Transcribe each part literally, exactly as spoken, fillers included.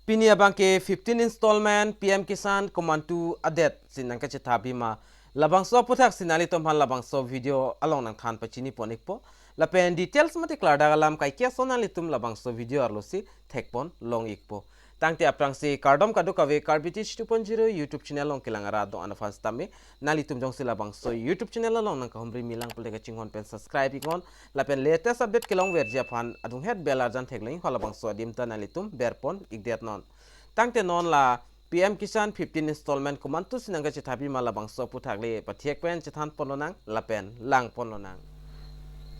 Pini abangke fifteen installment P M Kisan Komantu adet si nangkachethapji ma, labangso aputhaksi nanglitum aphan labangso video along nangthan pachini pon ikpo. Lapen details mate klardak alam kaike ason nanglitum labangso video arlosi thekpon long ikpo. Tangte aphrangsi kardom kadokave Karbi Teach two point zero YouTube channel along kelang arat do-an aphan sitame, nanglitum jongsi labangso YouTube channel along nangkahumri milang pulote kachinghon pen subscribe iknon. Lapen latest update kelongverji aphan adunghet bell arjan theklong, halabangso adim ta nanglitum berpon ikdetnon. Tangte non la P M Kisan fifteen installment komantusi nangkachethapji ma, labangso aputhak le pathek pen chethan ponlonang lapen lang ponlonang.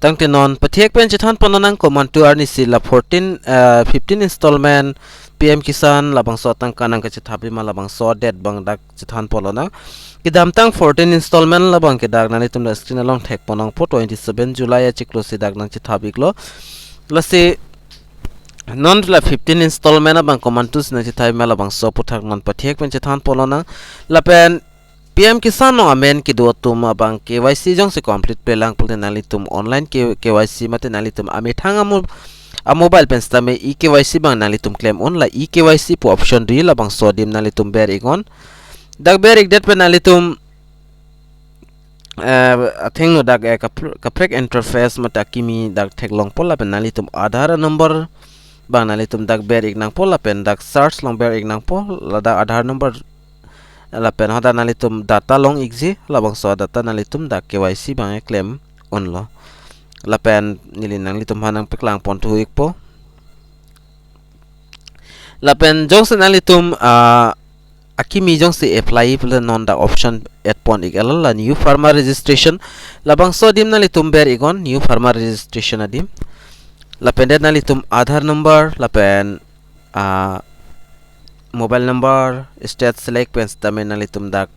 Tangte non pathek pen chethan ponlonang, komantu arnisi la fourteen, eh, fifteen installment P M Kisan labangso atangka nangkachethapji ma, labangso adet abang dak chethan ponlonang. Kedamtang fourteen installment labangke dak nanglitum la screen along thek ponnangpo, twenty-seven July achiklo si dak nangchethap iklo. Lasi non la fifteen installment abang komantusi nangchethapji ma, labangso aputhak non pathek pen chethan ponlonang. Lapen P M Kisan along amen kedo atum abang K Y C jongsi complete-pe lang pulote nanglitum online K-, K Y C mate nanglitum amethang amo-, a-mobile pen sitame e-K Y C abang nanglitum klem un, la e-K Y C pu option do, labangso adim nanglitum ber iknon. Dak ber ikdet pen nanglitum, eh, athengno dak, eh, kapr-, kaprek interface mate akimi dak theklongpo, lapen nanglitum Aadhaar number abang nanglitum dak ber iknangpo, lapen dak search along ber iknangpo, ladak Aadhaar number lapen hadak nanglitum data long ikji, labangso data nanglitum dak K Y C abang klem unlo. Lapen neli nanglitum aphan nangpaklang ponthu ikpo. Lapen jongsi nanglitum, ah, akimi jongsi apply pulote non dak option add pon ik-etlo, la new farmer registration. Labangso adim nanglitum ber iknon, new farmer registration adim. Lapen det nanglitum Aadhaar number, lapen ah, mobile number, state select pen sitame nanglitum dak,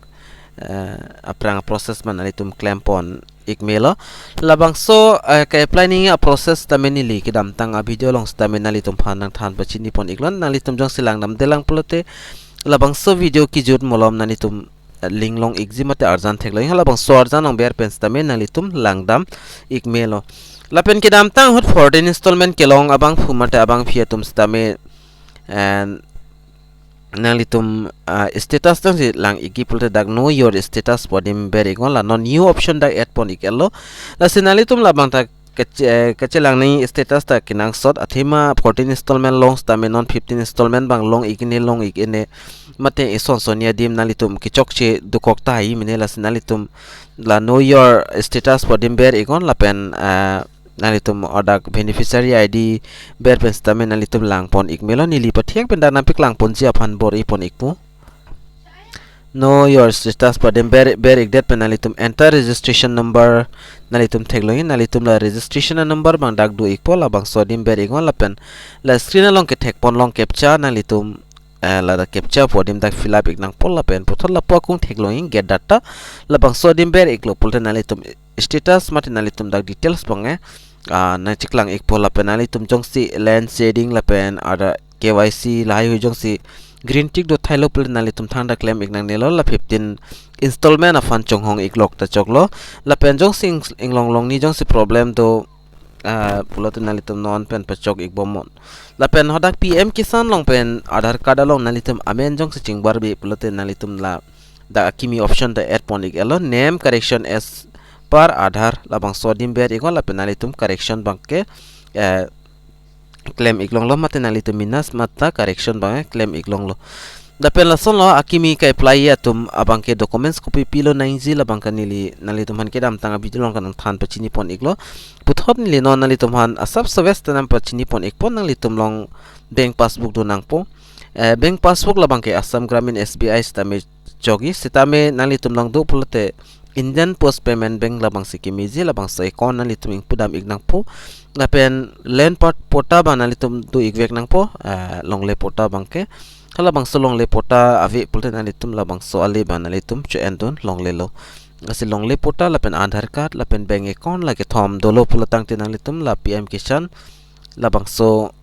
eh, aphrang process abang nanglitum klem pon ik melo. Labangso, eh, ke-apply nangji a-process tame neli kedamtang a-video along sitame nanglitum aphan nangthan pachini pon iklo. Nanglitum jongsi langdamde lang pulote labangso video kejut malom nanglitum, eh, link long ikji mate arjan theklong, halabangso arjan along ber pen sitame nanglitum langdam ik melo. Lapen kedamtang ahut fourteen installment kelong abangphu mate abangpi atum sitame, and nanglitum, ah, status jongsi lang ikji pulote dak know your status pu adim ber iknon, la non new option dak add pon ik-etlo. Lasi nanglitum labang ta kache-, eh, kachelang nangji status ta kenangsot, athema fourteen installment long sitame non fifteen installment abang long ik-e ne, long ik-e ne, mate ison sonni adim nanglitum kechokche dokok tahai mene, lasi nanglitum la know your status pu adim ber iknon, lapen, ah, nanglitum hadak beneficiary I D ber pen sitame nanglitum lang pon ik melo. Neli pathek pen dak nangpaklang ponji aphan bor-i pon ikpo. Know your status pu adim ber, ber ikdet pen nanglitum enter registration number nanglitum theklongji, nanglitum la registration number abang dak do ikpo, labangso adim ber iknon, lapen la screen along kethek pon long captcha nanglitum, eh, ladak captcha pu adim dak fill up iknangpo, lapen puthot lapu akung theklongji get data, labangso adim ber iklo pulote nanglitum status mate nanglitum dak details abang, eh, ah, nangcheklang ikpo, lapen nanglitum jongsi land shading lapen ada K Y C lahai hui jongsi green tick do thailo pulote nanglitum thangta klem ik nangnelo, la fifteen installment aphan chonghong iklok ta choklo. Lapen jongsi ing-, inglong longni jongsi problem do, ah, pulote nanglitum non pen pachok ik bomnon. Lapen hadak P M Kisan along pen Aadhaar card along nanglitum amen jongsi chingbarbe pulote nanglitum ladak akimi option ta add pon ik-etlo, name correction as per Aadhaar, labangso adim ber iknon, lapen nanglitum correction abangke, eh, klem iklonglo mate nanglitum minus mata correction abang klem iklonglo. Lapen lasonlo akimi ke-apply atum abangke documents kopi pilo nangji, labangke neli nanglitum aphan kedamtang a-video along nangthan pachini pon iklo. Puthot neli non nanglitum aphan asap service ta nangpachini pon ikpo, nanglitum along bank passbook do nangpo. Eh, bank passbook labangke Assam Gramin S B I sitame chokji, sitame nanglitum along do pulote Indian Post Payment Bank labangsi kemeji, labangso account nanglitum ingpu dam ik nangpo. Lapen land pat-, patta abang nanglitum do ikvek nangpo, eh, longle patta abangke. Halabangso longle patta ave pulote nanglitum labangso ale abang nanglitum cho-en dun longlelo. Lasi longle patta lapen Aadhaar card lapen bank account la kethom dolo pulo tangte nanglitum la P M Kisan labangso,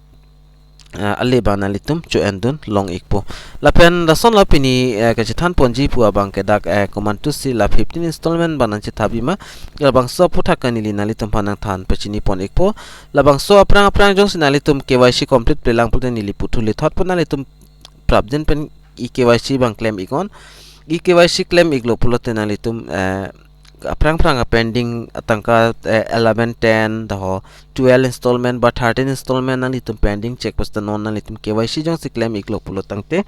eh, ale abang nanglitum cho-en dun long ikpo. Lapen lasonlo pini, eh, kachethan ponji pu abangke dak, eh, komantusi la fifteen installment abang nangchethapji ma, labangso aphuthak ke neli nanglitum aphan nangthan pachini pon ikpo. Labangso aphrang aphrang jongsi nanglitum K Y C complete-pe lang pulote neli puthuli thotpo, nanglitum prapjin pen e-K Y C abang klem iknon. E-K Y C klem iklo pulote nanglitum, eh, aphrang phrang a-pending atangka, eh, eleven ten, daho twelve installment ba thirteen installment nanglitum pending chek pusita non nanglitum K Y C jongsi klem iklo pulo tangte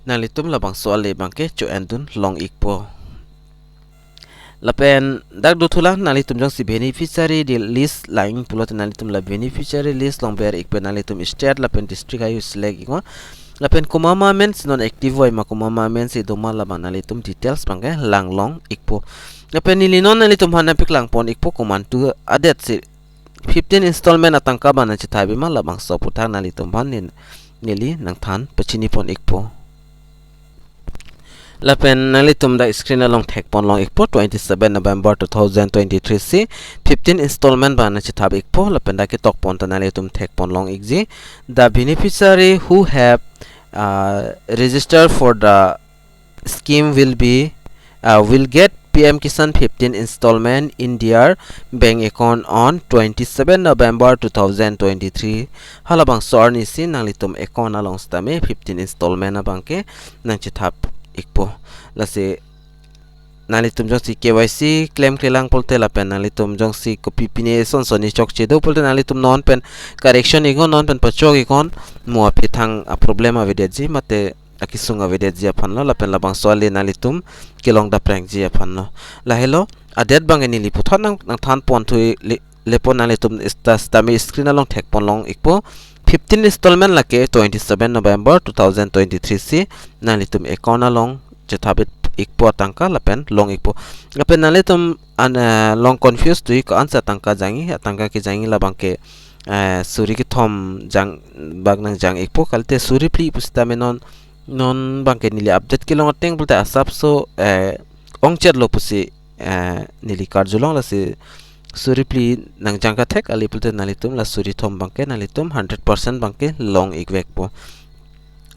nanglitum labangso ale abangke cho-endun long ikpo. Lapen dak dothulang, nanglitum jongsi beneficiary di list lang pulote nanglitum la beneficiary list along ber ik pen nanglitum state lapen district ayu select iknon. Lapen komat ma mensi non active oi ma, komat ma mensi doma, labang nanglitum details abangke lang long ikpo. Lapen neli non nanglitum aphan nangpaklang pon ikpo, komantu adet si fifteen installment atangka abang nangchethap ma, labangso aputhak nanglitum aphan nen-, neli nangthan pachini pon ikpo. Lapen nanglitum dak screen along thek pon long ikpo, twenty-seven November two thousand twenty-three si fifteen installment abang nangchethap ikpo. Lapen dak ketok pon ta nanglitum thek pon long ikji. The beneficiary who have, uh, registered for the scheme will be, uh, will get P M Kisan fifteen installment in their bank account on twenty-seven November two thousand twenty-three. Halabangso arni si nanglitum account along sitame fifteen installment abangke nangchethap ikpo. Lasi nanglitum jongsi K Y C klemkle lang pulote lapen nanglitum jongsi kopi pine son son ni chokche do pulote nanglitum non pen correction iknon, non pen pachok iknon, mo aphi thang a-problem avedetji mate akesung avedetji aphanlo, lapen labangso ale nanglitum kelong daprangji aphanlo. Lahelo, adet abangke neli puthot nang, nangthan pon thu le, lepon, nanglitum sta-, sitame screen along thek pon long ikpo. Fifteen installment lake twenty-seven November two thousand twenty-three si nanglitum account along chethap ik-, ikpo atangka lapen long ikpo. Lapen nanglitum an, eh, long confuse tui ko-ansi atangka jangji, atangka kejangji labangke, eh, suri kethom jang bak nangjang ikpo, kalite suri phli pusitame non, non abangke neli update kelong ateng pulote asapso, eh, ongchetlo pusi, eh, neli karjulong, lasi suri phli nangjang kathek ale pulote nanglitum la suri thom abangke nanglitum hundred percent abangke long ikvekpo.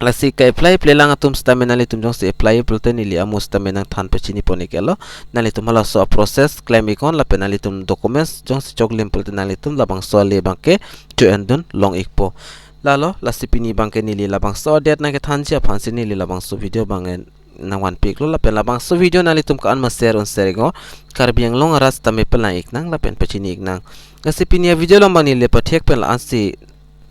Lasi ka-apply ple lang atum sitame nanglitum jongsi apply pulote neli amo sitame nangthan pachini pon iklo. Nanglitum halaso a-process klem iknon lapen nanglitum documents jongsi choklim pulote nanglitum labangso ale abangke cho-endun long ikpo. Lalo, lasi pini abangke neli labangso adet nangkethanji aphansi neli labangso video abangke nangvanpiklo, lapen labangso video nanglitum ko-an ma share un share iknon, Karbi Anglong arat sitame pelang iknang lapen pachini iknang. Lasi pini a-video along abang neli pathek pen la-ansi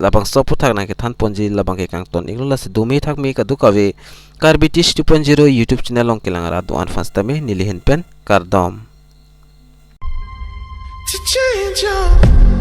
labangso aputhak nangkethan ponji labangke kangton iklo, lasi dome thakme kadokave Karbi Tish two point zero YouTube channel along kelang arat do-an aphan sitame neli ahin pen kardom. To change your